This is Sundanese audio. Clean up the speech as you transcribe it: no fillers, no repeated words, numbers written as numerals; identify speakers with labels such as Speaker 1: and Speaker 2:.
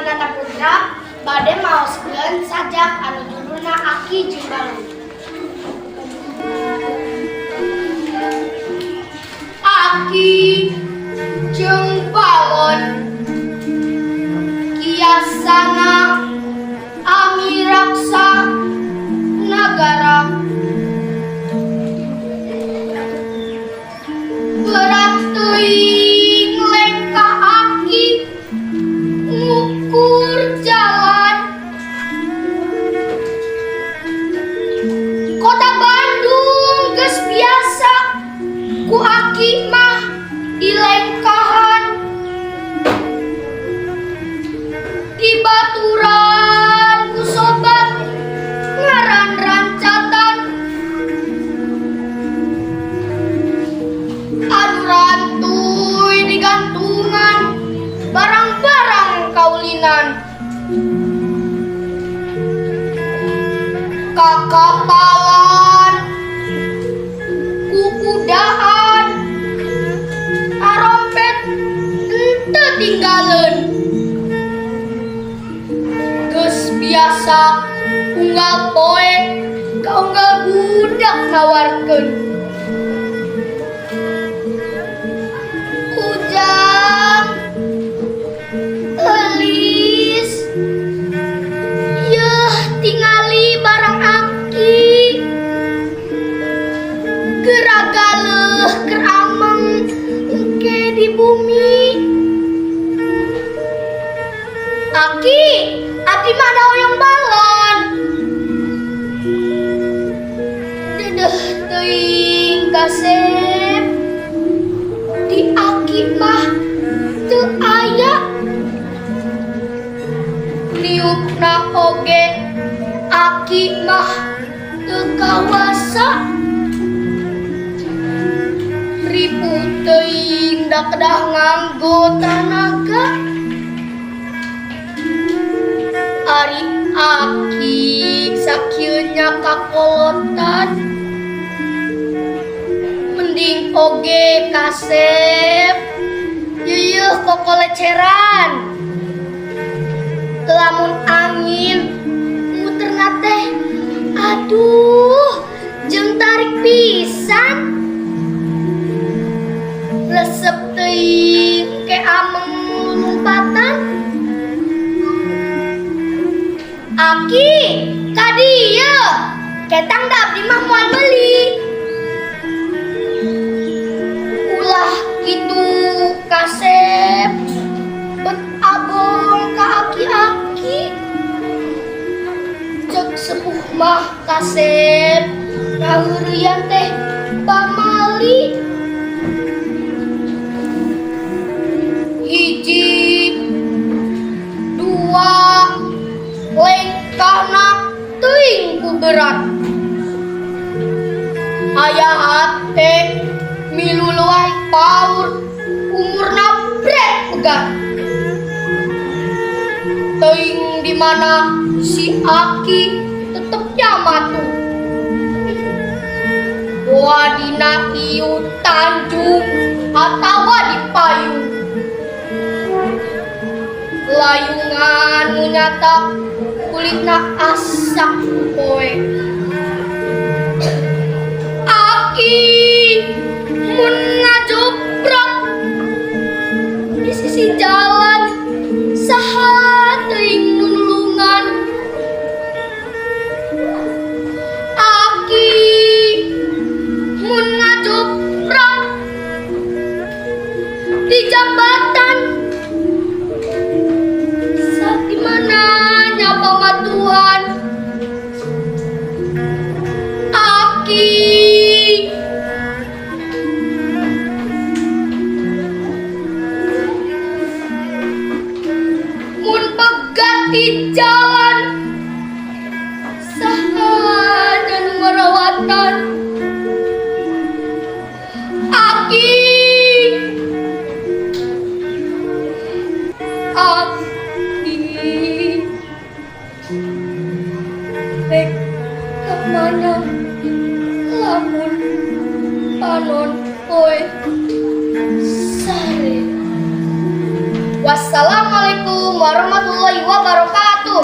Speaker 1: Renata Putra bade maoskeun sajak anu judulna Aki jeung Balon. Aki jeung Balon kiasana amiraksa nagara, berat teuing lengkah aki ngukur jalan. Kota Bandung geus biasa ku aki mah dilengkahan, dibaturan ku sobat ngaran rancatan, anu rantuy digantungan barang-barang kaulinan, kakapalan kukudaan arompet henteu tinggaleun. Geus biasa unggal poe ka unggal budak nawarkeun. Ujang, Elis, yeuh tingali barang aki, geura galeuh keur ameng engke di bumi. Aki, abdi mah da hoyong balon. Deudeuh teuing kasep, di aki mah teu aya. Niupna oge aki mah teu kawasa. Ripuh teuing da kedah nganggo tanaga. Ari aki sakieu nya kakolotan, mending oge kasep yeuh kokoleceran. Lamun angin muterna teh, aduh, jeung tarik pisan. Resep teuing ke ameng lulumpatan. Aki, ka dieu ketang, da abdi mah moal meuli. Ulah kitu kasep, bet abong ka aki-aki. Cek sepuh mah kasep, ngaheureuyan teh pamali. Hiji, dua, lengkahna teuing ku berat. Aya hate milu leuwang paur, umurna brek pegat. Teuing di mana si aki tetep matuh, boa dina ieu tanjung atawa di payung. Layungan nu nyata kulitna asak poe. Aki mun ngajobrak di sisi jalan, saha teuing nu nulungan? Aki mun ngajobrak di jambatan, saat di mana nyapa matuhan? Aki mun pegat di jalan, saha nya nu ngarawatan? Aki, aki rek ka mana lamun panon poe sare? Wassalamualaikum warahmatullahi wabarakatuh.